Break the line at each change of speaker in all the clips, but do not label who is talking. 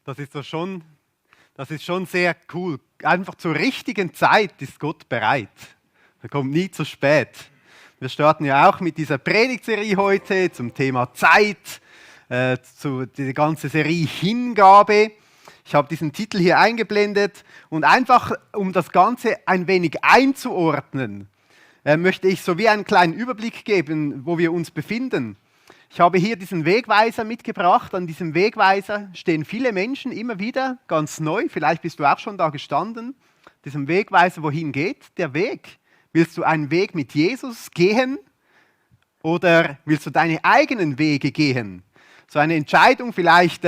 Das ist schon sehr cool. Einfach zur richtigen Zeit ist Gott bereit. Er kommt nie zu spät. Wir starten ja auch mit dieser Predigtserie heute zum Thema Zeit, zu der ganzen Serie Hingabe. Ich habe diesen Titel hier eingeblendet und einfach, um das Ganze ein wenig einzuordnen, möchte ich so wie einen kleinen Überblick geben, wo wir uns befinden. Ich habe hier diesen Wegweiser mitgebracht. An diesem Wegweiser stehen viele Menschen immer wieder, ganz neu. Vielleicht bist du auch schon da gestanden. Diesem Wegweiser, wohin geht der Weg? Willst du einen Weg mit Jesus gehen oder willst du deine eigenen Wege gehen? So eine Entscheidung, vielleicht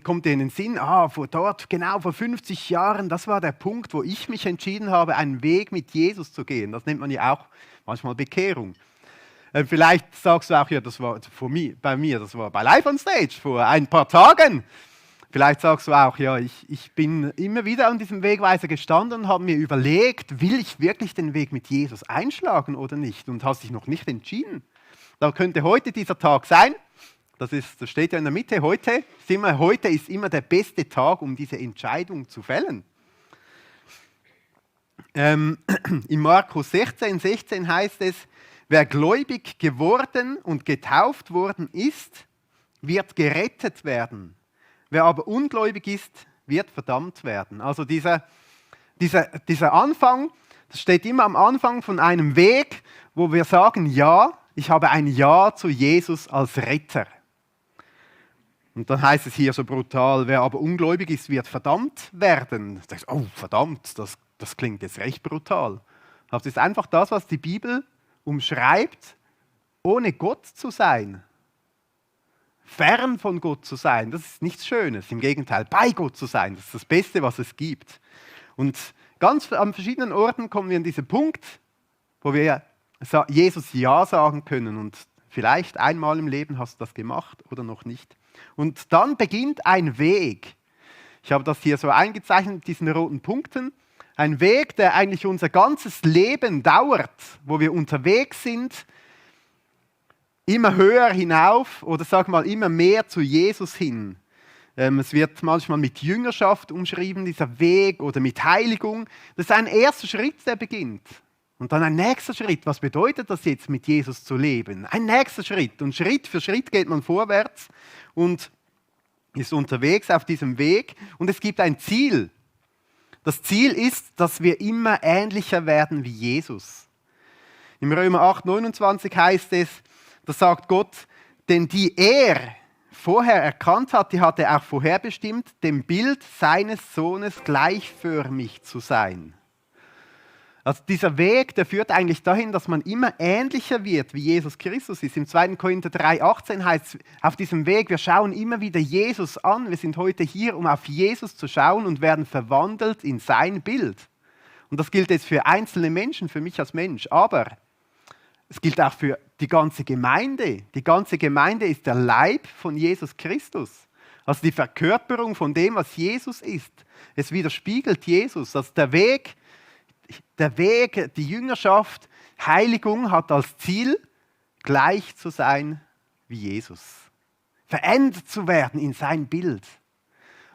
kommt dir in den Sinn, genau vor 50 Jahren, das war der Punkt, wo ich mich entschieden habe, einen Weg mit Jesus zu gehen. Das nennt man ja auch manchmal Bekehrung. Vielleicht sagst du auch, ja, das war bei mir, das war bei Live on Stage vor ein paar Tagen. Vielleicht sagst du auch, ja, ich bin immer wieder an diesem Wegweiser gestanden und habe mir überlegt, will ich wirklich den Weg mit Jesus einschlagen oder nicht? Und hast dich noch nicht entschieden. Da könnte heute dieser Tag sein. Das steht ja in der Mitte. Heute ist immer der beste Tag, um diese Entscheidung zu fällen. In Markus 16 heißt es, wer gläubig geworden und getauft worden ist, wird gerettet werden. Wer aber ungläubig ist, wird verdammt werden. Also dieser Anfang, das steht immer am Anfang von einem Weg, wo wir sagen, ja, ich habe ein Ja zu Jesus als Retter. Und dann heißt es hier so brutal, wer aber ungläubig ist, wird verdammt werden. Du denkst, oh verdammt, das klingt jetzt recht brutal. Aber es ist einfach das, was die Bibel umschreibt, ohne Gott zu sein. Fern von Gott zu sein, das ist nichts Schönes. Im Gegenteil, bei Gott zu sein, das ist das Beste, was es gibt. Und ganz an verschiedenen Orten kommen wir an diesen Punkt, wo wir Jesus Ja sagen können. Und vielleicht einmal im Leben hast du das gemacht oder noch nicht. Und dann beginnt ein Weg. Ich habe das hier so eingezeichnet mit diesen roten Punkten. Ein Weg, der eigentlich unser ganzes Leben dauert, wo wir unterwegs sind, immer höher hinauf oder sag mal immer mehr zu Jesus hin. Es wird manchmal mit Jüngerschaft umschrieben, dieser Weg, oder mit Heiligung. Das ist ein erster Schritt, der beginnt. Und dann ein nächster Schritt. Was bedeutet das jetzt, mit Jesus zu leben? Ein nächster Schritt. Und Schritt für Schritt geht man vorwärts und ist unterwegs auf diesem Weg. Und es gibt ein Ziel. Das Ziel ist, dass wir immer ähnlicher werden wie Jesus. Im Römer 8,29 heißt es, da sagt Gott, denn die er vorher erkannt hat, die hat er auch vorherbestimmt, dem Bild seines Sohnes gleichförmig zu sein. Also dieser Weg, der führt eigentlich dahin, dass man immer ähnlicher wird, wie Jesus Christus ist. Im 2. Korinther 3,18 heißt es, auf diesem Weg, wir schauen immer wieder Jesus an. Wir sind heute hier, um auf Jesus zu schauen und werden verwandelt in sein Bild. Und das gilt jetzt für einzelne Menschen, für mich als Mensch, aber es gilt auch für die ganze Gemeinde. Die ganze Gemeinde ist der Leib von Jesus Christus. Also die Verkörperung von dem, was Jesus ist. Es widerspiegelt Jesus. Also der Weg, die Jüngerschaft, Heiligung hat als Ziel, gleich zu sein wie Jesus. Verändert zu werden in sein Bild.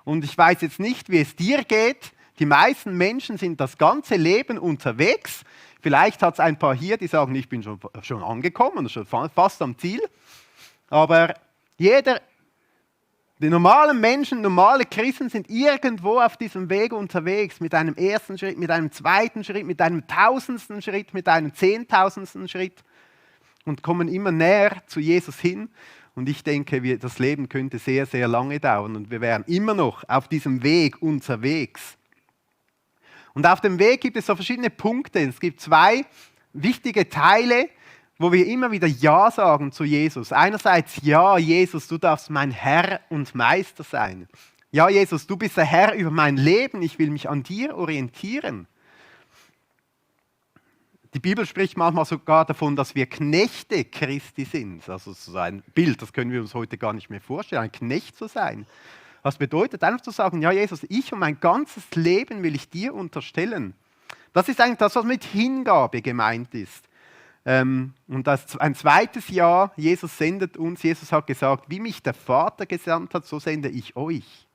Und ich weiß jetzt nicht, wie es dir geht. Die meisten Menschen sind das ganze Leben unterwegs. Vielleicht hat es ein paar hier, die sagen, ich bin schon angekommen, schon fast am Ziel. Aber die normalen Menschen, normale Christen sind irgendwo auf diesem Weg unterwegs, mit einem ersten Schritt, mit einem zweiten Schritt, mit einem 1000. Schritt, mit einem 10.000. Schritt und kommen immer näher zu Jesus hin. Und ich denke, das Leben könnte sehr, sehr lange dauern und wir wären immer noch auf diesem Weg unterwegs. Und auf dem Weg gibt es so verschiedene Punkte. Es gibt 2 wichtige Teile, wo wir immer wieder Ja sagen zu Jesus. Einerseits, ja, Jesus, du darfst mein Herr und Meister sein. Ja, Jesus, du bist der Herr über mein Leben. Ich will mich an dir orientieren. Die Bibel spricht manchmal sogar davon, dass wir Knechte Christi sind. Also so ein Bild, das können wir uns heute gar nicht mehr vorstellen, ein Knecht zu sein. Was bedeutet einfach zu sagen, ja Jesus, ich und mein ganzes Leben will ich dir unterstellen. Das ist eigentlich das, was mit Hingabe gemeint ist. Und das ein zweites Ja, Jesus sendet uns, Jesus hat gesagt, wie mich der Vater gesandt hat, so sende ich euch.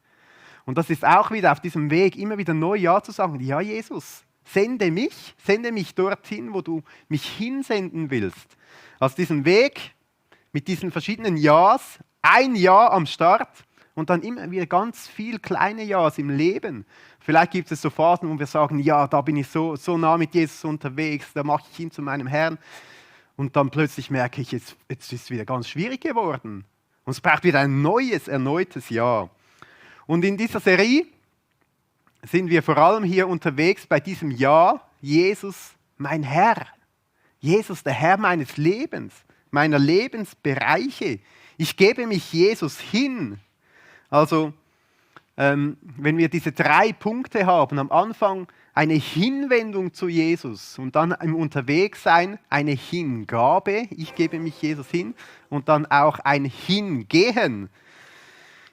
Und das ist auch wieder auf diesem Weg, immer wieder neu Ja zu sagen. Ja, Jesus, sende mich dorthin, wo du mich hinsenden willst. Also diesen Weg mit diesen verschiedenen Ja's, ein Ja am Start und dann immer wieder ganz viel kleine Ja's im Leben. Vielleicht gibt es so Phasen, wo wir sagen, ja, da bin ich so nah mit Jesus unterwegs, da mache ich ihn zu meinem Herrn. Und dann plötzlich merke ich, jetzt ist es wieder ganz schwierig geworden. Und es braucht wieder ein erneutes Ja. Und in dieser Serie sind wir vor allem hier unterwegs bei diesem Ja, Jesus, mein Herr. Jesus, der Herr meines Lebens, meiner Lebensbereiche. Ich gebe mich Jesus hin. Also, wenn wir diese 3 Punkte haben, am Anfang eine Hinwendung zu Jesus und dann im Unterwegssein eine Hingabe, ich gebe mich Jesus hin, und dann auch ein Hingehen.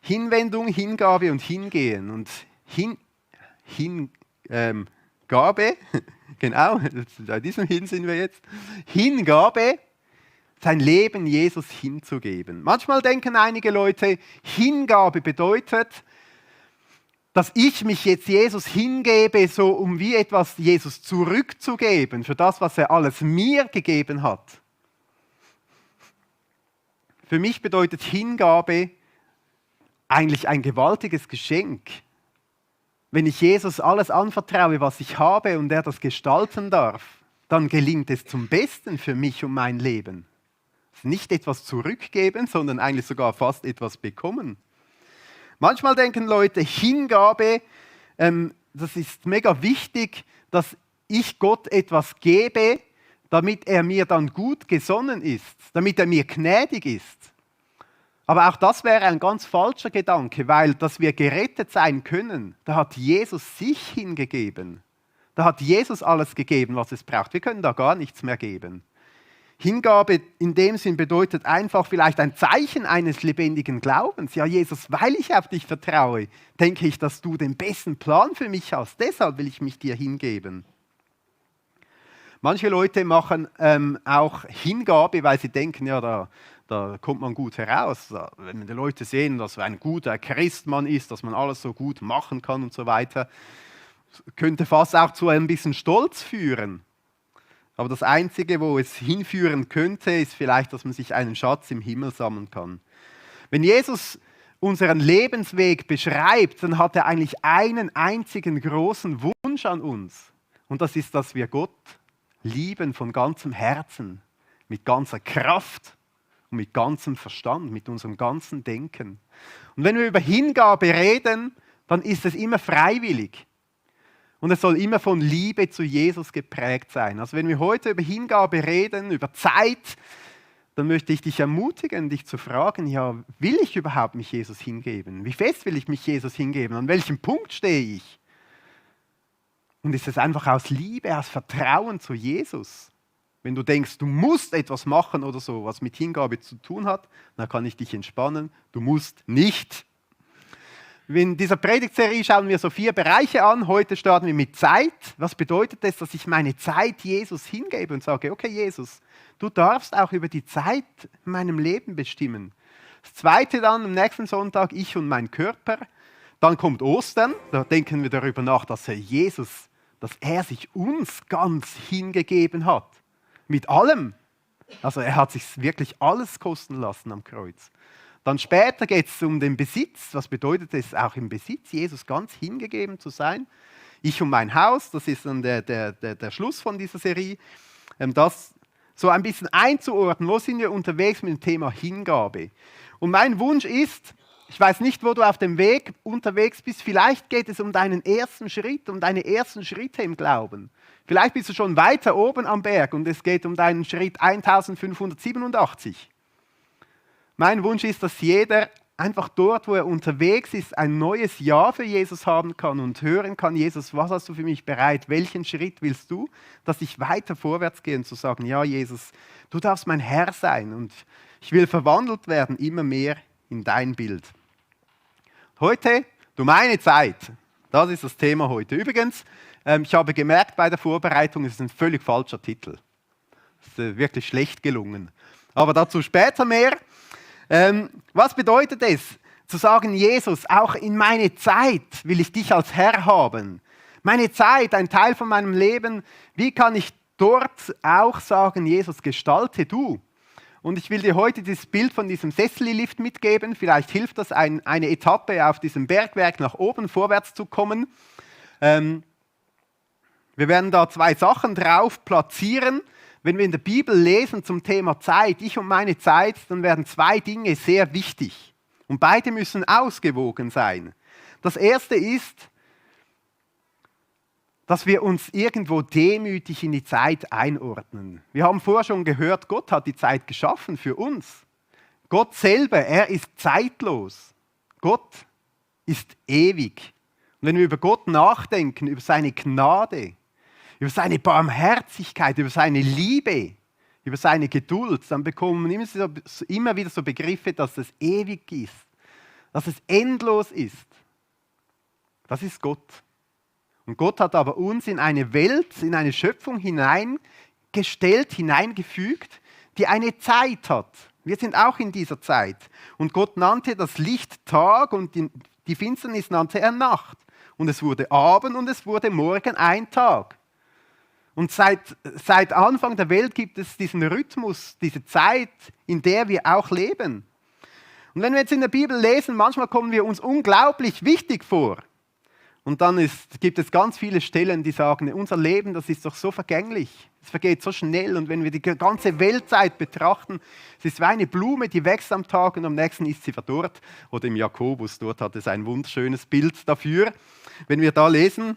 Hinwendung, Hingabe und Hingehen. Und Gabe, genau, bei diesem Hin sind wir jetzt. Hingabe, sein Leben Jesus hinzugeben. Manchmal denken einige Leute, Hingabe bedeutet, dass ich mich jetzt Jesus hingebe, so um wie etwas Jesus zurückzugeben für das, was er alles mir gegeben hat. Für mich bedeutet Hingabe eigentlich ein gewaltiges Geschenk. Wenn ich Jesus alles anvertraue, was ich habe und er das gestalten darf, dann gelingt es zum Besten für mich und mein Leben. Es ist nicht etwas zurückgeben, sondern eigentlich sogar fast etwas bekommen. Manchmal denken Leute, Hingabe, das ist mega wichtig, dass ich Gott etwas gebe, damit er mir dann gut gesonnen ist, damit er mir gnädig ist. Aber auch das wäre ein ganz falscher Gedanke, weil dass wir gerettet sein können, da hat Jesus sich hingegeben. Da hat Jesus alles gegeben, was es braucht. Wir können da gar nichts mehr geben. Hingabe in dem Sinn bedeutet einfach vielleicht ein Zeichen eines lebendigen Glaubens. Ja, Jesus, weil ich auf dich vertraue, denke ich, dass du den besten Plan für mich hast. Deshalb will ich mich dir hingeben. Manche Leute machen auch Hingabe, weil sie denken, ja, da kommt man gut heraus. Wenn die Leute sehen, dass ein guter Christ man ist, dass man alles so gut machen kann und so weiter, könnte fast auch zu ein bisschen Stolz führen. Aber das Einzige, wo es hinführen könnte, ist vielleicht, dass man sich einen Schatz im Himmel sammeln kann. Wenn Jesus unseren Lebensweg beschreibt, dann hat er eigentlich einen einzigen großen Wunsch an uns. Und das ist, dass wir Gott lieben von ganzem Herzen, mit ganzer Kraft und mit ganzem Verstand, mit unserem ganzen Denken. Und wenn wir über Hingabe reden, dann ist es immer freiwillig. Und es soll immer von Liebe zu Jesus geprägt sein. Also wenn wir heute über Hingabe reden, über Zeit, dann möchte ich dich ermutigen, dich zu fragen, ja, will ich überhaupt mich Jesus hingeben? Wie fest will ich mich Jesus hingeben? An welchem Punkt stehe ich? Und ist es einfach aus Liebe, aus Vertrauen zu Jesus? Wenn du denkst, du musst etwas machen oder so, was mit Hingabe zu tun hat, dann kann ich dich entspannen, du musst nicht. In dieser Predigtserie schauen wir so 4 Bereiche an. Heute starten wir mit Zeit. Was bedeutet es, dass ich meine Zeit Jesus hingebe und sage, okay Jesus, du darfst auch über die Zeit in meinem Leben bestimmen. Das Zweite dann am nächsten Sonntag, ich und mein Körper. Dann kommt Ostern, da denken wir darüber nach, dass er sich uns ganz hingegeben hat. Mit allem. Also er hat sich wirklich alles kosten lassen am Kreuz. Dann später geht es um den Besitz. Was bedeutet es, auch im Besitz Jesus ganz hingegeben zu sein? Ich und mein Haus, das ist dann der Schluss von dieser Serie. Das so ein bisschen einzuordnen, wo sind wir unterwegs mit dem Thema Hingabe. Und mein Wunsch ist, ich weiß nicht, wo du auf dem Weg unterwegs bist, vielleicht geht es um deinen ersten Schritt, um deine ersten Schritte im Glauben. Vielleicht bist du schon weiter oben am Berg und es geht um deinen Schritt 1587. Mein Wunsch ist, dass jeder einfach dort, wo er unterwegs ist, ein neues Ja für Jesus haben kann und hören kann, Jesus, was hast du für mich bereit? Welchen Schritt willst du, dass ich weiter vorwärts gehe und zu sagen, ja Jesus, du darfst mein Herr sein und ich will verwandelt werden, immer mehr in dein Bild. Heute, du meine Zeit, das ist das Thema heute. Übrigens, ich habe gemerkt bei der Vorbereitung, es ist ein völlig falscher Titel. Es ist wirklich schlecht gelungen. Aber dazu später mehr. Was bedeutet es? Zu sagen, Jesus, auch in meine Zeit will ich dich als Herr haben. Meine Zeit, ein Teil von meinem Leben, wie kann ich dort auch sagen, Jesus, gestalte du? Und ich will dir heute das Bild von diesem Sessellift mitgeben. Vielleicht hilft das, eine Etappe auf diesem Bergwerk nach oben vorwärts zu kommen. Wir werden da 2 Sachen drauf platzieren. Wenn wir in der Bibel lesen zum Thema Zeit, ich und meine Zeit, dann werden 2 Dinge sehr wichtig. Und beide müssen ausgewogen sein. Das erste ist, dass wir uns irgendwo demütig in die Zeit einordnen. Wir haben vorher schon gehört, Gott hat die Zeit geschaffen für uns. Gott selber, er ist zeitlos. Gott ist ewig. Und wenn wir über Gott nachdenken, über seine Gnade, über seine Barmherzigkeit, über seine Liebe, über seine Geduld, dann bekommen wir immer wieder so Begriffe, dass es ewig ist, dass es endlos ist. Das ist Gott. Und Gott hat aber uns in eine Welt, in eine Schöpfung hineingestellt, hineingefügt, die eine Zeit hat. Wir sind auch in dieser Zeit. Und Gott nannte das Licht Tag und die Finsternis nannte er Nacht. Und es wurde Abend und es wurde Morgen ein Tag. Und seit Anfang der Welt gibt es diesen Rhythmus, diese Zeit, in der wir auch leben. Und wenn wir jetzt in der Bibel lesen, manchmal kommen wir uns unglaublich wichtig vor. Und dann gibt es ganz viele Stellen, die sagen, unser Leben, das ist doch so vergänglich. Es vergeht so schnell. Und wenn wir die ganze Weltzeit betrachten, es ist wie eine Blume, die wächst am Tag und am nächsten ist sie verdorrt. Oder im Jakobus, dort hat es ein wunderschönes Bild dafür. Wenn wir da lesen,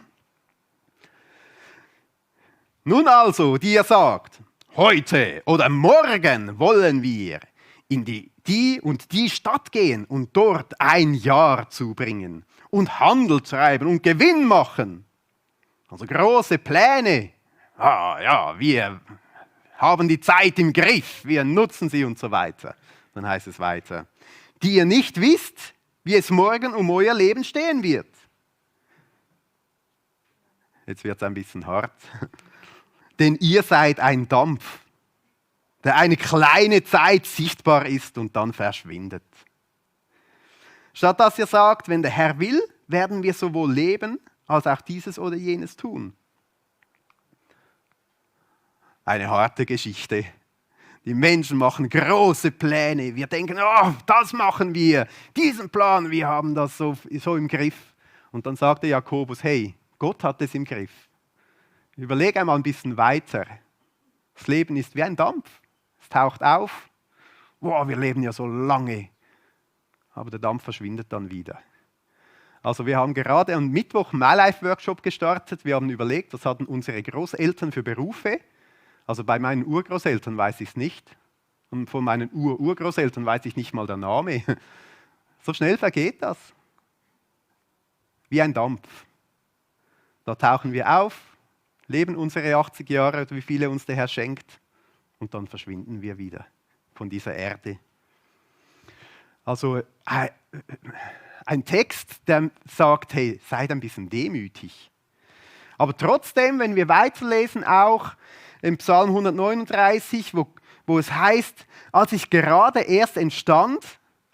nun also, die ihr sagt, heute oder morgen wollen wir in die und die Stadt gehen und dort ein Jahr zubringen und Handel treiben und Gewinn machen. Also große Pläne. Ja, wir haben die Zeit im Griff, wir nutzen sie und so weiter. Dann heißt es weiter, die ihr nicht wisst, wie es morgen um euer Leben stehen wird. Jetzt wird es ein bisschen hart. Denn ihr seid ein Dampf, der eine kleine Zeit sichtbar ist und dann verschwindet. Statt dass ihr sagt, wenn der Herr will, werden wir sowohl leben, als auch dieses oder jenes tun. Eine harte Geschichte. Die Menschen machen große Pläne. Wir denken, oh, das machen wir, diesen Plan, wir haben das so im Griff. Und dann sagt der Jakobus, hey, Gott hat es im Griff. Überlege einmal ein bisschen weiter. Das Leben ist wie ein Dampf. Es taucht auf. Wow, wir leben ja so lange. Aber der Dampf verschwindet dann wieder. Also wir haben gerade am Mittwoch einen MyLife-Workshop gestartet. Wir haben überlegt, was hatten unsere Großeltern für Berufe. Also bei meinen Urgroßeltern weiß ich es nicht. Und von meinen Urgroßeltern weiß ich nicht mal den Namen. So schnell vergeht das. Wie ein Dampf. Da tauchen wir auf. Leben unsere 80 Jahre, wie viele uns der Herr schenkt, und dann verschwinden wir wieder von dieser Erde. Also ein Text, der sagt, hey, seid ein bisschen demütig. Aber trotzdem, wenn wir weiterlesen, auch im Psalm 139, wo es heißt, als ich gerade erst entstand,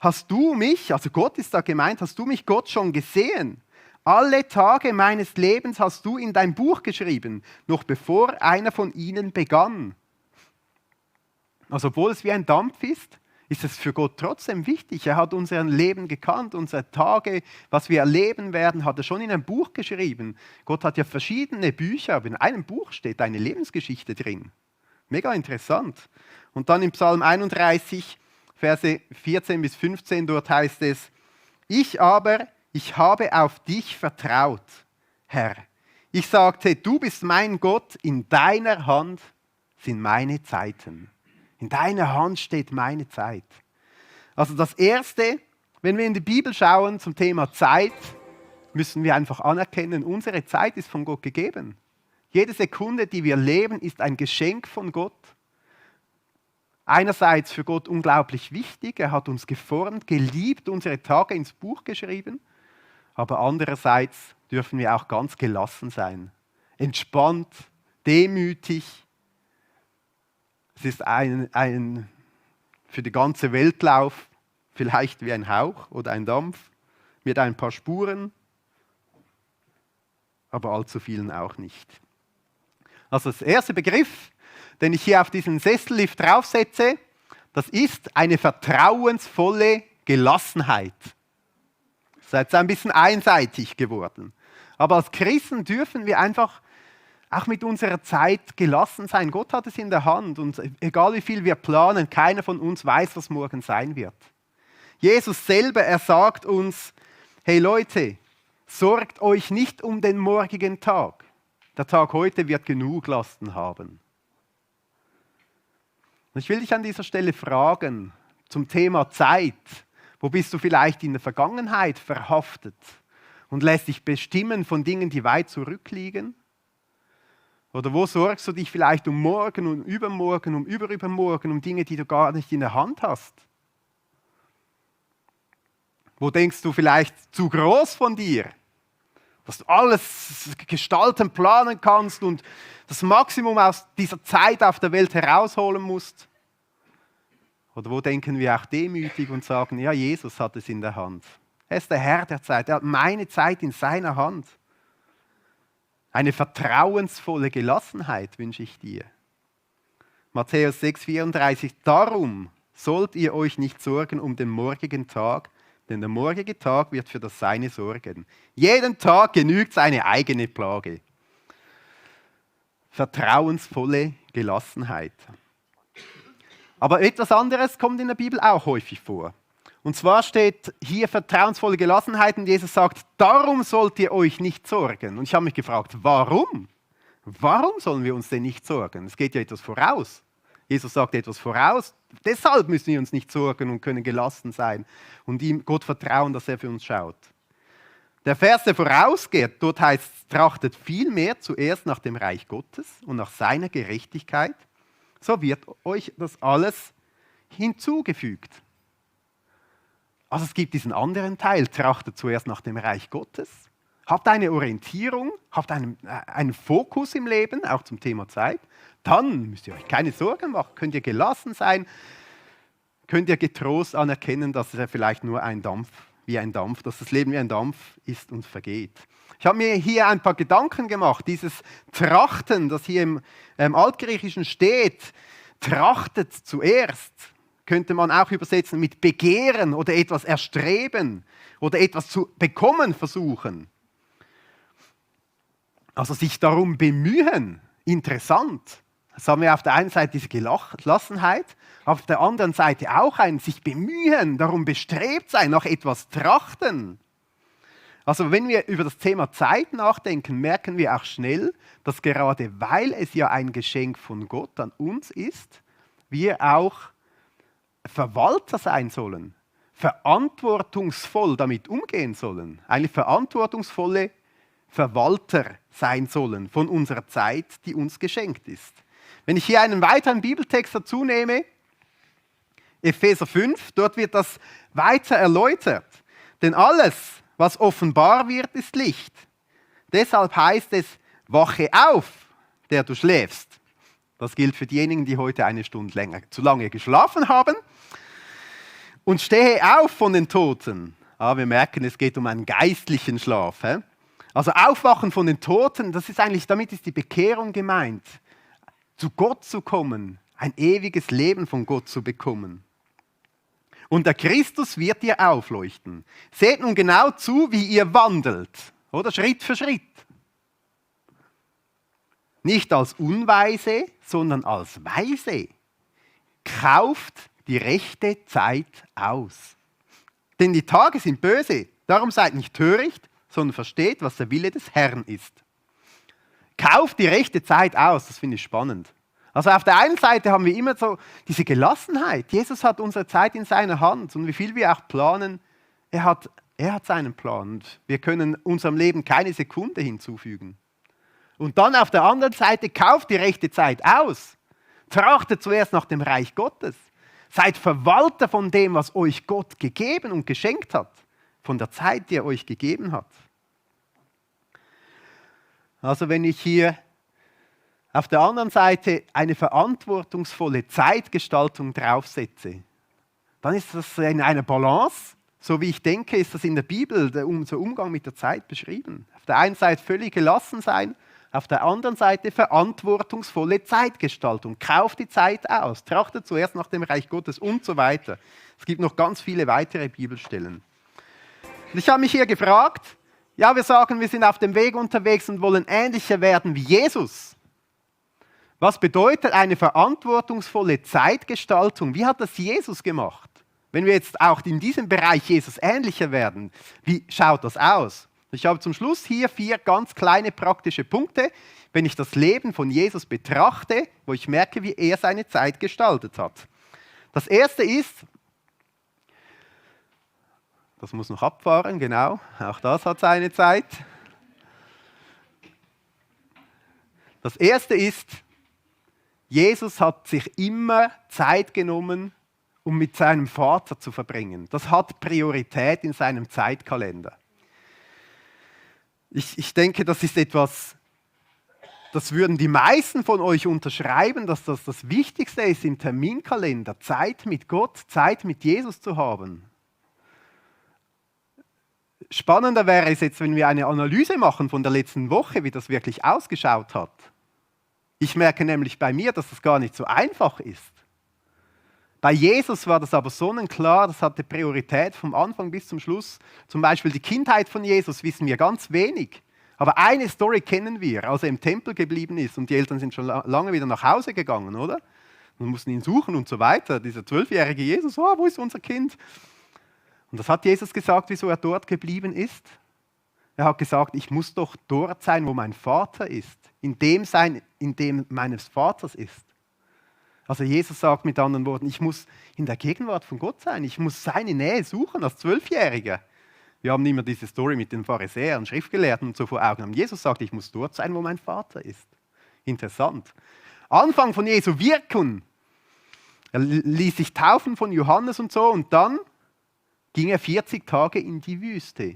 hast du mich, also Gott ist da gemeint, hast du mich Gott schon gesehen? Alle Tage meines Lebens hast du in dein Buch geschrieben, noch bevor einer von ihnen begann. Also obwohl es wie ein Dampf ist es für Gott trotzdem wichtig. Er hat unser Leben gekannt, unsere Tage, was wir erleben werden, hat er schon in ein Buch geschrieben. Gott hat ja verschiedene Bücher, aber in einem Buch steht eine Lebensgeschichte drin. Mega interessant. Und dann im Psalm 31, Verse 14 bis 15, dort heißt es, ich habe auf dich vertraut, Herr. Ich sagte, du bist mein Gott, in deiner Hand sind meine Zeiten. In deiner Hand steht meine Zeit. Also das Erste, wenn wir in die Bibel schauen zum Thema Zeit, müssen wir einfach anerkennen, unsere Zeit ist von Gott gegeben. Jede Sekunde, die wir leben, ist ein Geschenk von Gott. Einerseits für Gott unglaublich wichtig, er hat uns geformt, geliebt, unsere Tage ins Buch geschrieben. Aber andererseits dürfen wir auch ganz gelassen sein, entspannt, demütig. Es ist ein für die ganze Welt Lauf, vielleicht wie ein Hauch oder ein Dampf, mit ein paar Spuren, aber allzu vielen auch nicht. Also das erste Begriff, den ich hier auf diesen Sessellift draufsetze, das ist eine vertrauensvolle Gelassenheit. Das ist jetzt ein bisschen einseitig geworden. Aber als Christen dürfen wir einfach auch mit unserer Zeit gelassen sein. Gott hat es in der Hand und egal wie viel wir planen, keiner von uns weiß, was morgen sein wird. Jesus selber, er sagt uns, hey Leute, sorgt euch nicht um den morgigen Tag. Der Tag heute wird genug Lasten haben. Und ich will dich an dieser Stelle fragen zum Thema Zeit. Wo bist du vielleicht in der Vergangenheit verhaftet und lässt dich bestimmen von Dingen, die weit zurückliegen? Oder wo sorgst du dich vielleicht um morgen, um übermorgen, um übermorgen, um Dinge, die du gar nicht in der Hand hast? Wo denkst du vielleicht zu groß von dir, dass du alles gestalten, planen kannst und das Maximum aus dieser Zeit auf der Welt herausholen musst? Oder wo denken wir auch demütig und sagen, ja, Jesus hat es in der Hand. Er ist der Herr der Zeit, er hat meine Zeit in seiner Hand. Eine vertrauensvolle Gelassenheit wünsche ich dir. Matthäus 6,34, darum sollt ihr euch nicht sorgen um den morgigen Tag, denn der morgige Tag wird für das Seine sorgen. Jeden Tag genügt seine eigene Plage. Vertrauensvolle Gelassenheit. Aber etwas anderes kommt in der Bibel auch häufig vor. Und zwar steht hier vertrauensvolle Gelassenheit und Jesus sagt, darum sollt ihr euch nicht sorgen. Und ich habe mich gefragt, warum? Warum sollen wir uns denn nicht sorgen? Es geht ja etwas voraus. Jesus sagt etwas voraus, deshalb müssen wir uns nicht sorgen und können gelassen sein und ihm Gott vertrauen, dass er für uns schaut. Der Vers, der vorausgeht, dort heißt es, trachtet vielmehr zuerst nach dem Reich Gottes und nach seiner Gerechtigkeit, so wird euch das alles hinzugefügt. Also es gibt diesen anderen Teil, trachtet zuerst nach dem Reich Gottes, habt eine Orientierung, habt einen Fokus im Leben, auch zum Thema Zeit, dann müsst ihr euch keine Sorgen machen, könnt ihr gelassen sein, könnt ihr getrost anerkennen, dass es vielleicht nur wie ein Dampf, dass das Leben wie ein Dampf ist und vergeht. Ich habe mir hier ein paar Gedanken gemacht, dieses Trachten, das hier im Altgriechischen steht, trachtet zuerst, könnte man auch übersetzen mit begehren oder etwas erstreben oder etwas zu bekommen versuchen. Also sich darum bemühen, interessant. Das haben wir auf der einen Seite diese Gelassenheit, auf der anderen Seite auch ein sich bemühen, darum bestrebt sein, nach etwas trachten. Also wenn wir über das Thema Zeit nachdenken, merken wir auch schnell, dass gerade weil es ja ein Geschenk von Gott an uns ist, wir auch Verwalter sein sollen, verantwortungsvoll damit umgehen sollen, eine verantwortungsvolle Verwalter sein sollen von unserer Zeit, die uns geschenkt ist. Wenn ich hier einen weiteren Bibeltext dazu nehme, Epheser 5, dort wird das weiter erläutert. Denn alles, was offenbar wird, ist Licht. Deshalb heißt es, wache auf, der du schläfst. Das gilt für diejenigen, die heute eine Stunde zu lange geschlafen haben. Und stehe auf von den Toten. Wir merken, es geht um einen geistlichen Schlaf. Also aufwachen von den Toten, damit ist die Bekehrung gemeint. Zu Gott zu kommen, ein ewiges Leben von Gott zu bekommen. Und der Christus wird dir aufleuchten. Seht nun genau zu, wie ihr wandelt, oder Schritt für Schritt. Nicht als Unweise, sondern als Weise. Kauft die rechte Zeit aus. Denn die Tage sind böse, darum seid nicht töricht, sondern versteht, was der Wille des Herrn ist. Kauft die rechte Zeit aus, das finde ich spannend. Also auf der einen Seite haben wir immer so diese Gelassenheit. Jesus hat unsere Zeit in seiner Hand und wie viel wir auch planen, er hat seinen Plan und wir können unserem Leben keine Sekunde hinzufügen. Und dann auf der anderen Seite, kauft die rechte Zeit aus. Trachtet zuerst nach dem Reich Gottes. Seid Verwalter von dem, was euch Gott gegeben und geschenkt hat. Von der Zeit, die er euch gegeben hat. Also wenn ich hier auf der anderen Seite eine verantwortungsvolle Zeitgestaltung draufsetze, dann ist das in einer Balance. So wie ich denke, ist das in der Bibel unser Umgang mit der Zeit beschrieben. Auf der einen Seite völlig gelassen sein, auf der anderen Seite verantwortungsvolle Zeitgestaltung. Kauft die Zeit aus, trachtet zuerst nach dem Reich Gottes und so weiter. Es gibt noch ganz viele weitere Bibelstellen. Und ich habe mich hier gefragt, ja, wir sagen, wir sind auf dem Weg unterwegs und wollen ähnlicher werden wie Jesus. Was bedeutet eine verantwortungsvolle Zeitgestaltung? Wie hat das Jesus gemacht? Wenn wir jetzt auch in diesem Bereich Jesus ähnlicher werden, wie schaut das aus? Ich habe zum Schluss hier 4 ganz kleine praktische Punkte, wenn ich das Leben von Jesus betrachte, wo ich merke, wie er seine Zeit gestaltet hat. Das erste ist, das muss noch abfahren, genau, auch das hat seine Zeit. Das erste ist, Jesus hat sich immer Zeit genommen, um mit seinem Vater zu verbringen. Das hat Priorität in seinem Zeitkalender. Ich denke, das ist etwas, das würden die meisten von euch unterschreiben, dass das das Wichtigste ist im Terminkalender, Zeit mit Gott, Zeit mit Jesus zu haben. Spannender wäre es jetzt, wenn wir eine Analyse machen von der letzten Woche, wie das wirklich ausgeschaut hat. Ich merke nämlich bei mir, dass das gar nicht so einfach ist. Bei Jesus war das aber sonnenklar, das hatte Priorität vom Anfang bis zum Schluss. Zum Beispiel die Kindheit von Jesus wissen wir ganz wenig. Aber eine Story kennen wir, als er im Tempel geblieben ist und die Eltern sind schon lange wieder nach Hause gegangen, oder? Und mussten ihn suchen und so weiter. Dieser 12-jährige Jesus, oh, wo ist unser Kind? Und das hat Jesus gesagt, wieso er dort geblieben ist. Er hat gesagt, ich muss doch dort sein, wo mein Vater ist. In dem sein, in dem meines Vaters ist. Also Jesus sagt mit anderen Worten, ich muss in der Gegenwart von Gott sein. Ich muss seine Nähe suchen als 12-Jähriger. Wir haben immer diese Story mit den Pharisäern, Schriftgelehrten und so vor Augen. Und Jesus sagt, ich muss dort sein, wo mein Vater ist. Interessant. Anfang von Jesu Wirken. Er ließ sich taufen von Johannes und so und dann ging er 40 Tage in die Wüste.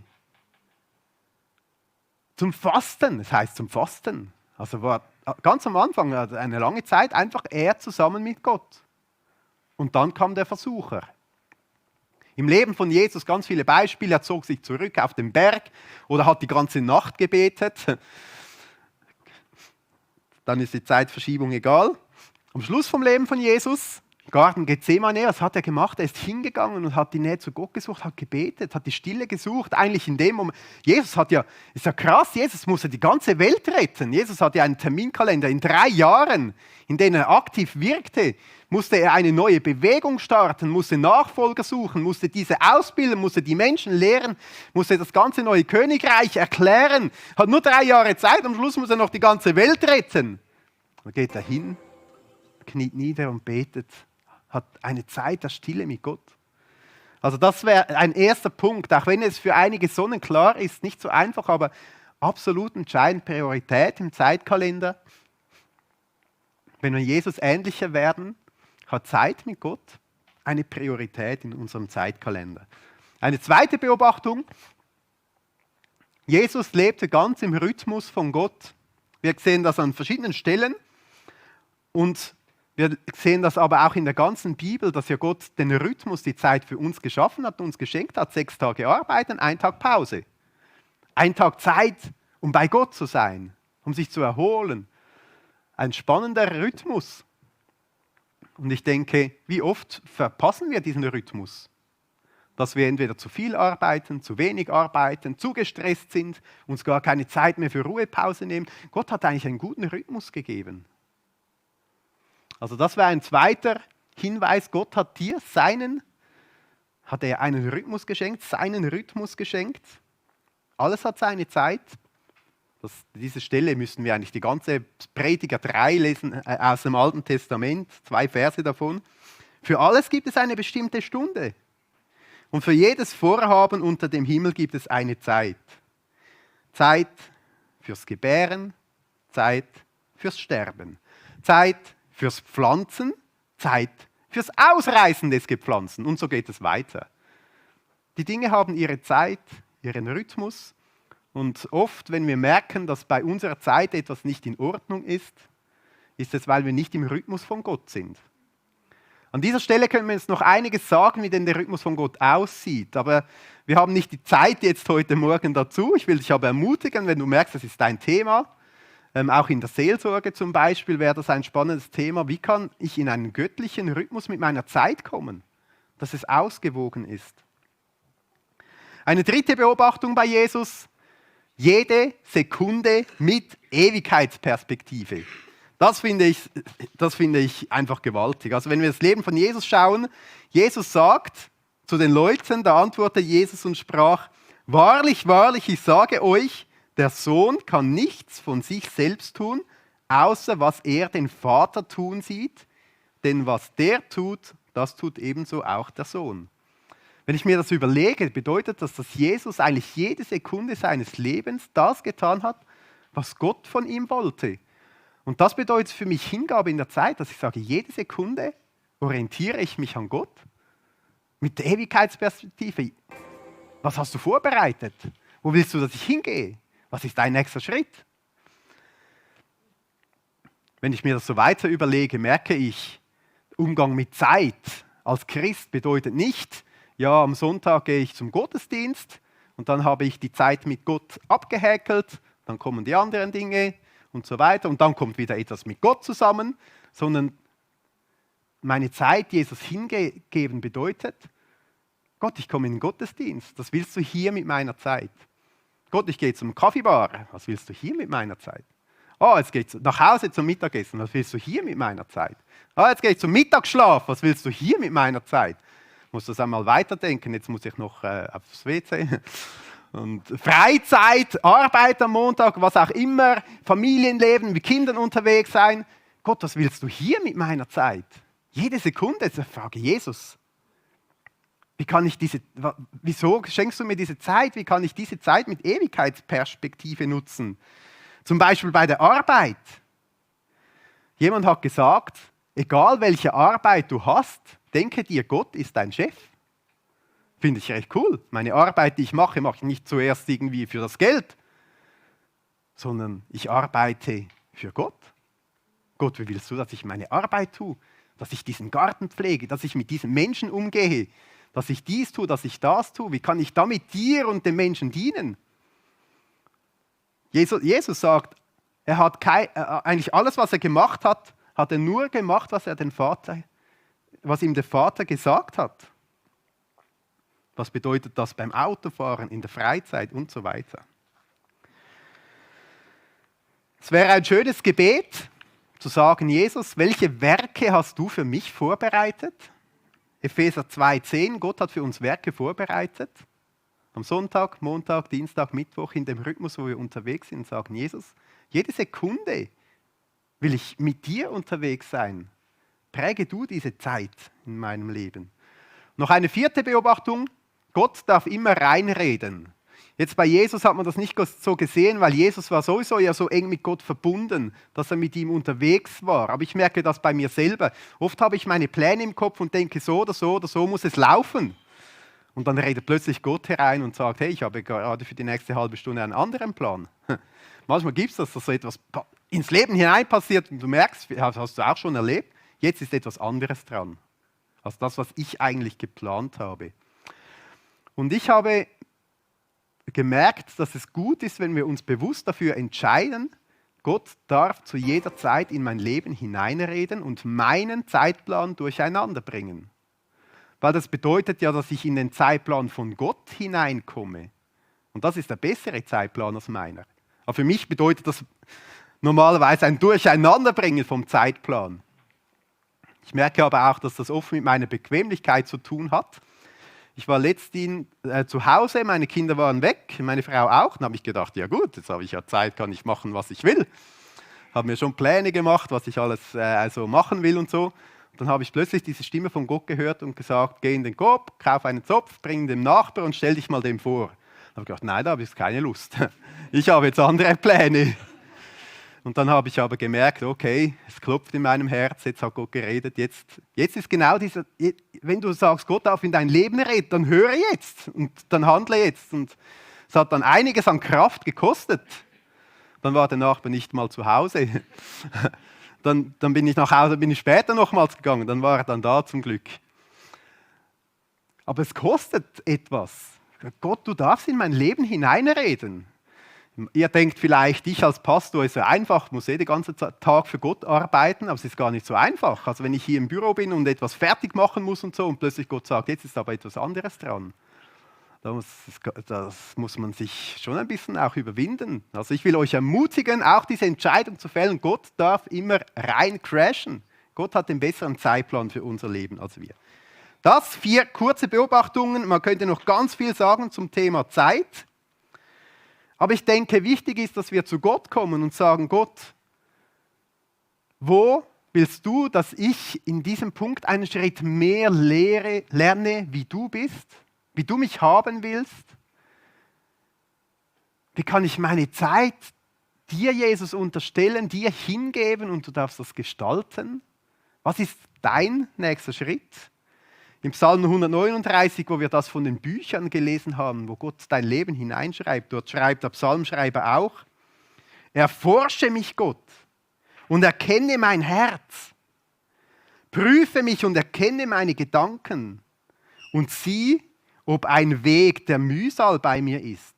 Zum Fasten, das heißt zum Fasten. Also war ganz am Anfang, eine lange Zeit, einfach er zusammen mit Gott. Und dann kam der Versucher. Im Leben von Jesus ganz viele Beispiele. Er zog sich zurück auf den Berg oder hat die ganze Nacht gebetet. Dann ist die Zeitverschiebung egal. Am Schluss vom Leben von Jesus, Garten Gethsemane, was hat er gemacht? Er ist hingegangen und hat die Nähe zu Gott gesucht, hat gebetet, hat die Stille gesucht. Eigentlich in dem Moment, Jesus hat ja, ist ja krass, Jesus musste die ganze Welt retten. Jesus hat ja einen Terminkalender. In 3 Jahren, in denen er aktiv wirkte, musste er eine neue Bewegung starten, musste Nachfolger suchen, musste diese ausbilden, musste die Menschen lehren, musste das ganze neue Königreich erklären. Hat nur 3 Jahre Zeit, am Schluss muss er noch die ganze Welt retten. Dann geht er hin, kniet nieder und betet. Hat eine Zeit der Stille mit Gott. Also das wäre ein erster Punkt, auch wenn es für einige sonnenklar ist, nicht so einfach, aber absolut entscheidend Priorität im Zeitkalender. Wenn wir Jesus ähnlicher werden, hat Zeit mit Gott eine Priorität in unserem Zeitkalender. Eine zweite Beobachtung, Jesus lebte ganz im Rhythmus von Gott. Wir sehen das an verschiedenen Stellen und wir sehen das aber auch in der ganzen Bibel, dass ja Gott den Rhythmus, die Zeit für uns geschaffen hat, uns geschenkt hat. 6 Tage arbeiten, 1 Tag Pause. 1 Tag Zeit, um bei Gott zu sein, um sich zu erholen. Ein spannender Rhythmus. Und ich denke, wie oft verpassen wir diesen Rhythmus? Dass wir entweder zu viel arbeiten, zu wenig arbeiten, zu gestresst sind, uns gar keine Zeit mehr für Ruhepause nehmen. Gott hat eigentlich einen guten Rhythmus gegeben. Also das wäre ein zweiter Hinweis. Gott hat dir hat er einen Rhythmus geschenkt, seinen Rhythmus geschenkt. Alles hat seine Zeit. Diese Stelle müssen wir eigentlich die ganze Prediger 3 lesen aus dem Alten Testament, 2 Verse davon. Für alles gibt es eine bestimmte Stunde. Und für jedes Vorhaben unter dem Himmel gibt es eine Zeit. Zeit fürs Gebären, Zeit fürs Sterben, Zeit fürs Pflanzen, Zeit fürs Ausreißen des Gepflanzten. Und so geht es weiter. Die Dinge haben ihre Zeit, ihren Rhythmus. Und oft, wenn wir merken, dass bei unserer Zeit etwas nicht in Ordnung ist, ist es, weil wir nicht im Rhythmus von Gott sind. An dieser Stelle können wir jetzt noch einiges sagen, wie denn der Rhythmus von Gott aussieht. Aber wir haben nicht die Zeit jetzt heute Morgen dazu. Ich will dich aber ermutigen, wenn du merkst, das ist dein Thema. Auch in der Seelsorge zum Beispiel wäre das ein spannendes Thema. Wie kann ich in einen göttlichen Rhythmus mit meiner Zeit kommen, dass es ausgewogen ist? Eine dritte Beobachtung bei Jesus: jede Sekunde mit Ewigkeitsperspektive. Das finde ich einfach gewaltig. Also wenn wir das Leben von Jesus schauen, Jesus sagt zu den Leuten, da antwortete Jesus und sprach: Wahrlich, wahrlich, ich sage euch, der Sohn kann nichts von sich selbst tun, außer was er den Vater tun sieht. Denn was der tut, das tut ebenso auch der Sohn. Wenn ich mir das überlege, bedeutet das, dass Jesus eigentlich jede Sekunde seines Lebens das getan hat, was Gott von ihm wollte. Und das bedeutet für mich Hingabe in der Zeit, dass ich sage, jede Sekunde orientiere ich mich an Gott mit der Ewigkeitsperspektive. Was hast du vorbereitet? Wo willst du, dass ich hingehe? Was ist dein nächster Schritt? Wenn ich mir das so weiter überlege, merke ich, Umgang mit Zeit als Christ bedeutet nicht, ja, am Sonntag gehe ich zum Gottesdienst und dann habe ich die Zeit mit Gott abgehäkelt, dann kommen die anderen Dinge und so weiter und dann kommt wieder etwas mit Gott zusammen, sondern meine Zeit Jesus hingeben bedeutet, Gott, ich komme in den Gottesdienst, was willst du hier mit meiner Zeit? Gott, ich gehe zum Kaffeebar, was willst du hier mit meiner Zeit? Oh, jetzt gehe ich nach Hause zum Mittagessen, was willst du hier mit meiner Zeit? Oh, jetzt gehe ich zum Mittagsschlaf, was willst du hier mit meiner Zeit? Ich muss das einmal weiterdenken, jetzt muss ich noch aufs WC. Und Freizeit, Arbeit am Montag, was auch immer, Familienleben, mit Kindern unterwegs sein. Gott, was willst du hier mit meiner Zeit? Jede Sekunde, ich frage Jesus. Wieso schenkst du mir diese Zeit? Wie kann ich diese Zeit mit Ewigkeitsperspektive nutzen? Zum Beispiel bei der Arbeit. Jemand hat gesagt, egal welche Arbeit du hast, denke dir, Gott ist dein Chef. Finde ich recht cool. Meine Arbeit, die ich mache ich nicht zuerst irgendwie für das Geld, sondern ich arbeite für Gott. Gott, wie willst du, dass ich meine Arbeit tue? Dass ich diesen Garten pflege, dass ich mit diesen Menschen umgehe, dass ich dies tue, dass ich das tue. Wie kann ich damit dir und den Menschen dienen? Jesus sagt, er hat eigentlich alles, was er gemacht hat, hat er nur gemacht, was ihm der Vater gesagt hat. Was bedeutet das beim Autofahren, in der Freizeit und so weiter? Es wäre ein schönes Gebet, zu sagen, Jesus, welche Werke hast du für mich vorbereitet? Epheser 2,10, Gott hat für uns Werke vorbereitet. Am Sonntag, Montag, Dienstag, Mittwoch, in dem Rhythmus, wo wir unterwegs sind, sagen, Jesus, jede Sekunde will ich mit dir unterwegs sein. Präge du diese Zeit in meinem Leben. Noch eine vierte Beobachtung, Gott darf immer reinreden. Jetzt bei Jesus hat man das nicht so gesehen, weil Jesus war sowieso ja so eng mit Gott verbunden, dass er mit ihm unterwegs war. Aber ich merke das bei mir selber. Oft habe ich meine Pläne im Kopf und denke, so oder so oder so muss es laufen. Und dann redet plötzlich Gott herein und sagt, hey, ich habe gerade für die nächste halbe Stunde einen anderen Plan. Manchmal gibt es das, dass so etwas ins Leben hinein passiert und du merkst, hast du auch schon erlebt, jetzt ist etwas anderes dran, als das, was ich eigentlich geplant habe. Und ich habe gemerkt, dass es gut ist, wenn wir uns bewusst dafür entscheiden, Gott darf zu jeder Zeit in mein Leben hineinreden und meinen Zeitplan durcheinander bringen. Weil das bedeutet ja, dass ich in den Zeitplan von Gott hineinkomme. Und das ist der bessere Zeitplan als meiner. Aber für mich bedeutet das normalerweise ein Durcheinanderbringen vom Zeitplan. Ich merke aber auch, dass das oft mit meiner Bequemlichkeit zu tun hat. Ich war letztens zu Hause, meine Kinder waren weg, meine Frau auch. Dann habe ich gedacht, ja gut, jetzt habe ich ja Zeit, kann ich machen, was ich will. Habe mir schon Pläne gemacht, was ich alles also machen will und so. Dann habe ich plötzlich diese Stimme von Gott gehört und gesagt, geh in den Korb, kauf einen Zopf, bring ihn dem Nachbar und stell dich mal dem vor. Dann habe ich gedacht, nein, da habe ich keine Lust. Ich habe jetzt andere Pläne. Und dann habe ich aber gemerkt, okay, es klopft in meinem Herz, jetzt hat Gott geredet, jetzt ist genau dieser, wenn du sagst, Gott darf in dein Leben reden, dann höre jetzt und dann handle jetzt. Und es hat dann einiges an Kraft gekostet. Dann war der Nachbar nicht mal zu Hause. Dann bin ich nach Hause, bin ich später nochmals gegangen, dann war er dann da zum Glück. Aber es kostet etwas. Gott, du darfst in mein Leben hineinreden. Ihr denkt vielleicht, ich als Pastor ist ja einfach, muss den ganzen Tag für Gott arbeiten, aber es ist gar nicht so einfach. Also wenn ich hier im Büro bin und etwas fertig machen muss und so und plötzlich Gott sagt, jetzt ist aber etwas anderes dran. Das muss man sich schon ein bisschen auch überwinden. Also ich will euch ermutigen, auch diese Entscheidung zu fällen. Gott darf immer rein crashen. Gott hat den besseren Zeitplan für unser Leben als wir. Das 4 kurze Beobachtungen. Man könnte noch ganz viel sagen zum Thema Zeit. Aber ich denke, wichtig ist, dass wir zu Gott kommen und sagen, Gott, wo willst du, dass ich in diesem Punkt einen Schritt mehr lerne, wie du bist? Wie du mich haben willst? Wie kann ich meine Zeit dir, Jesus, unterstellen, dir hingeben und du darfst das gestalten? Was ist dein nächster Schritt? Im Psalm 139, wo wir das von den Büchern gelesen haben, wo Gott dein Leben hineinschreibt, dort schreibt der Psalmschreiber auch, erforsche mich, Gott, und erkenne mein Herz. Prüfe mich und erkenne meine Gedanken und sieh, ob ein Weg der Mühsal bei mir ist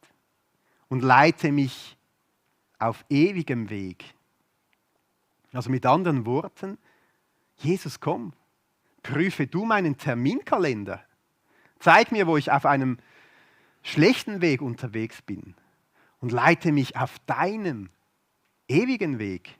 und leite mich auf ewigem Weg. Also mit anderen Worten, Jesus, komm, prüfe du meinen Terminkalender. Zeig mir, wo ich auf einem schlechten Weg unterwegs bin und leite mich auf deinem ewigen Weg.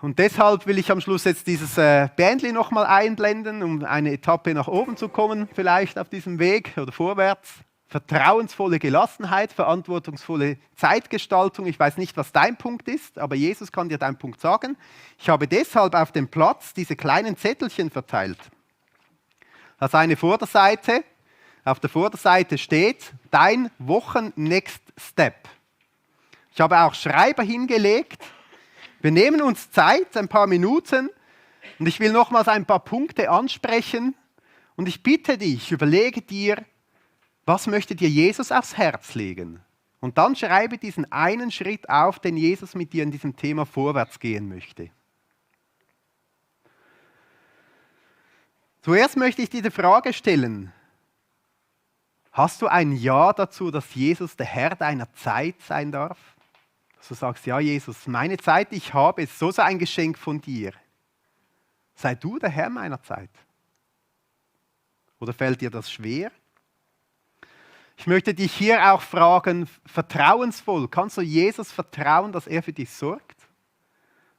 Und deshalb will ich am Schluss jetzt dieses Bändchen nochmal einblenden, um eine Etappe nach oben zu kommen, vielleicht auf diesem Weg oder vorwärts. Vertrauensvolle Gelassenheit, verantwortungsvolle Zeitgestaltung. Ich weiß nicht, was dein Punkt ist, aber Jesus kann dir deinen Punkt sagen. Ich habe deshalb auf dem Platz diese kleinen Zettelchen verteilt. Das ist eine Vorderseite. Auf der Vorderseite steht dein Wochen-Next Step. Ich habe auch Schreiber hingelegt. Wir nehmen uns Zeit, ein paar Minuten, und ich will nochmals ein paar Punkte ansprechen. Und ich bitte dich, überlege dir, was möchte dir Jesus aufs Herz legen? Und dann schreibe diesen einen Schritt auf, den Jesus mit dir in diesem Thema vorwärts gehen möchte. Zuerst möchte ich dir die Frage stellen, hast du ein Ja dazu, dass Jesus der Herr deiner Zeit sein darf? Dass du sagst, ja Jesus, meine Zeit, die ich habe, ist so ein Geschenk von dir. Sei du der Herr meiner Zeit. Oder fällt dir das schwer? Ich möchte dich hier auch fragen, vertrauensvoll, kannst du Jesus vertrauen, dass er für dich sorgt?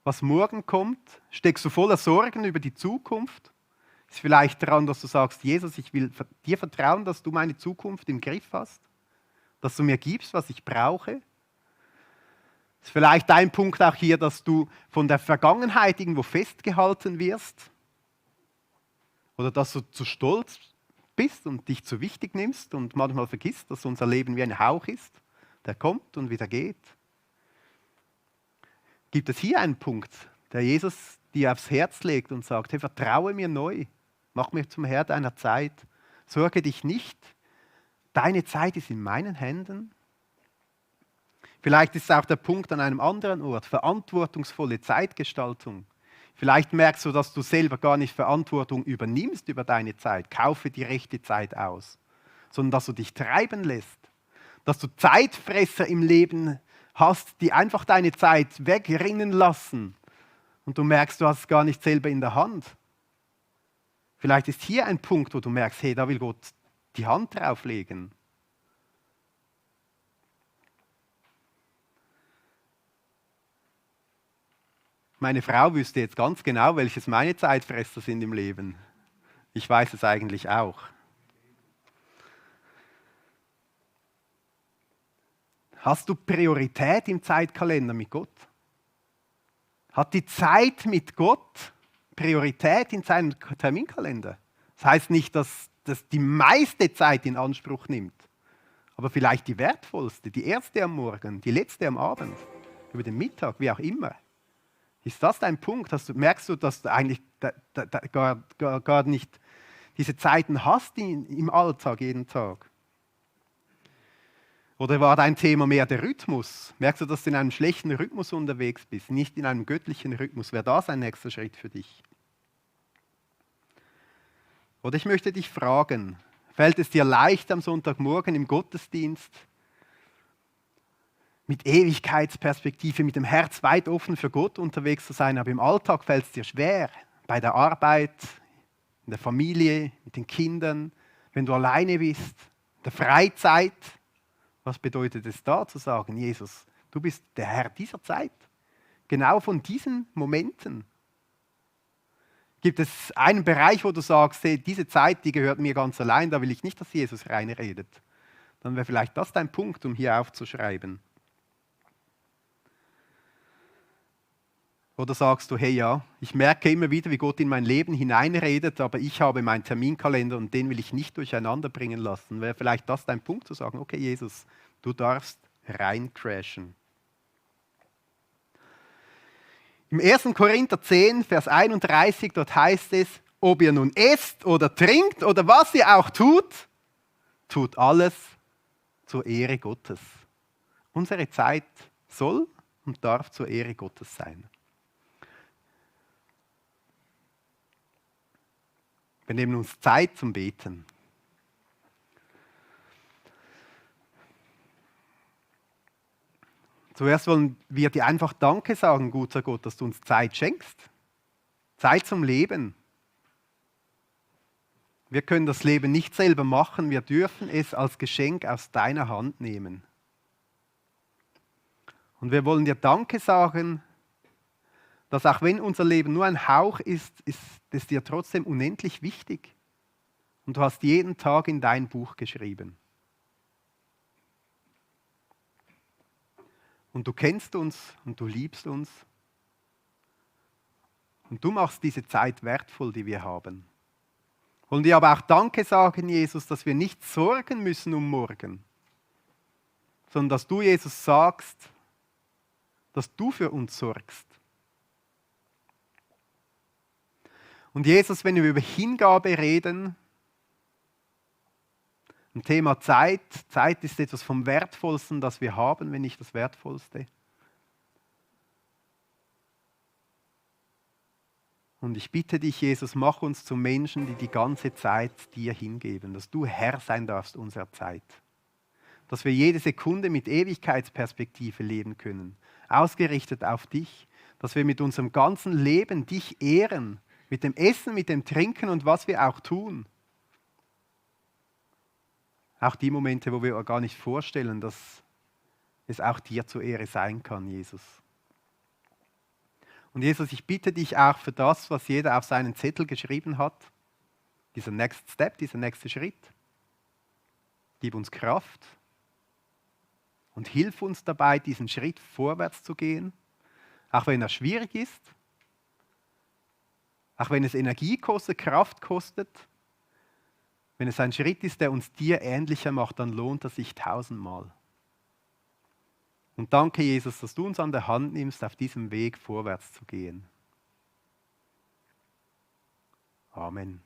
Was morgen kommt? Steckst du voller Sorgen über die Zukunft? Ist vielleicht daran, dass du sagst, Jesus, ich will dir vertrauen, dass du meine Zukunft im Griff hast? Dass du mir gibst, was ich brauche? Ist vielleicht dein Punkt auch hier, dass du von der Vergangenheit irgendwo festgehalten wirst? Oder dass du zu stolz bist und dich zu wichtig nimmst und manchmal vergisst, dass unser Leben wie ein Hauch ist, der kommt und wieder geht? Gibt es hier einen Punkt, der Jesus dir aufs Herz legt und sagt, hey, vertraue mir neu, mach mich zum Herr deiner Zeit, sorge dich nicht, deine Zeit ist in meinen Händen? Vielleicht ist es auch der Punkt an einem anderen Ort, verantwortungsvolle Zeitgestaltung. Vielleicht merkst du, dass du selber gar nicht Verantwortung übernimmst über deine Zeit. Kaufe die rechte Zeit aus. Sondern dass du dich treiben lässt. Dass du Zeitfresser im Leben hast, die einfach deine Zeit wegrinnen lassen. Und du merkst, du hast es gar nicht selber in der Hand. Vielleicht ist hier ein Punkt, wo du merkst, hey, da will Gott die Hand drauflegen. Meine Frau wüsste jetzt ganz genau, welches meine Zeitfresser sind im Leben. Ich weiß es eigentlich auch. Hast du Priorität im Zeitkalender mit Gott? Hat die Zeit mit Gott Priorität in seinem Terminkalender? Das heißt nicht, dass das die meiste Zeit in Anspruch nimmt, aber vielleicht die wertvollste, die erste am Morgen, die letzte am Abend, über den Mittag, wie auch immer. Ist das dein Punkt? Merkst du, dass du eigentlich gar nicht diese Zeiten hast im Alltag jeden Tag? Oder war dein Thema mehr der Rhythmus? Merkst du, dass du in einem schlechten Rhythmus unterwegs bist, nicht in einem göttlichen Rhythmus? Wäre das ein nächster Schritt für dich? Oder ich möchte dich fragen, fällt es dir leicht am Sonntagmorgen im Gottesdienst mit Ewigkeitsperspektive, mit dem Herz weit offen für Gott unterwegs zu sein, aber im Alltag fällt es dir schwer, bei der Arbeit, in der Familie, mit den Kindern, wenn du alleine bist, in der Freizeit? Was bedeutet es da zu sagen, Jesus, du bist der Herr dieser Zeit, genau von diesen Momenten? Gibt es einen Bereich, wo du sagst, hey, diese Zeit, die gehört mir ganz allein, da will ich nicht, dass Jesus reinredet? Dann wäre vielleicht das dein Punkt, um hier aufzuschreiben. Oder sagst du, hey ja, ich merke immer wieder, wie Gott in mein Leben hineinredet, aber ich habe meinen Terminkalender und den will ich nicht durcheinander bringen lassen. Wäre vielleicht das dein Punkt, zu sagen, okay Jesus, du darfst reincrashen. Im 1. Korinther 10, Vers 31, dort heißt es, ob ihr nun esst oder trinkt oder was ihr auch tut, tut alles zur Ehre Gottes. Unsere Zeit soll und darf zur Ehre Gottes sein. Wir nehmen uns Zeit zum Beten. Zuerst wollen wir dir einfach Danke sagen, guter Gott, dass du uns Zeit schenkst. Zeit zum Leben. Wir können das Leben nicht selber machen, wir dürfen es als Geschenk aus deiner Hand nehmen. Und wir wollen dir Danke sagen, dass auch wenn unser Leben nur ein Hauch ist, ist es dir trotzdem unendlich wichtig. Und du hast jeden Tag in dein Buch geschrieben. Und du kennst uns und du liebst uns. Und du machst diese Zeit wertvoll, die wir haben. Wollen dir aber auch Danke sagen, Jesus, dass wir nicht sorgen müssen um morgen, sondern dass du, Jesus, sagst, dass du für uns sorgst. Und Jesus, wenn wir über Hingabe reden, ein Thema Zeit, Zeit ist etwas vom Wertvollsten, das wir haben, wenn nicht das Wertvollste. Und ich bitte dich, Jesus, mach uns zu Menschen, die die ganze Zeit dir hingeben, dass du Herr sein darfst unserer Zeit. Dass wir jede Sekunde mit Ewigkeitsperspektive leben können, ausgerichtet auf dich, dass wir mit unserem ganzen Leben dich ehren, mit dem Essen, mit dem Trinken und was wir auch tun. Auch die Momente, wo wir gar nicht vorstellen, dass es auch dir zur Ehre sein kann, Jesus. Und Jesus, ich bitte dich auch für das, was jeder auf seinen Zettel geschrieben hat, dieser Next Step, dieser nächste Schritt. Gib uns Kraft und hilf uns dabei, diesen Schritt vorwärts zu gehen, auch wenn er schwierig ist, auch wenn es Energie kostet, Kraft kostet. Wenn es ein Schritt ist, der uns dir ähnlicher macht, dann lohnt er sich 1000-mal. Und danke, Jesus, dass du uns an der Hand nimmst, auf diesem Weg vorwärts zu gehen. Amen.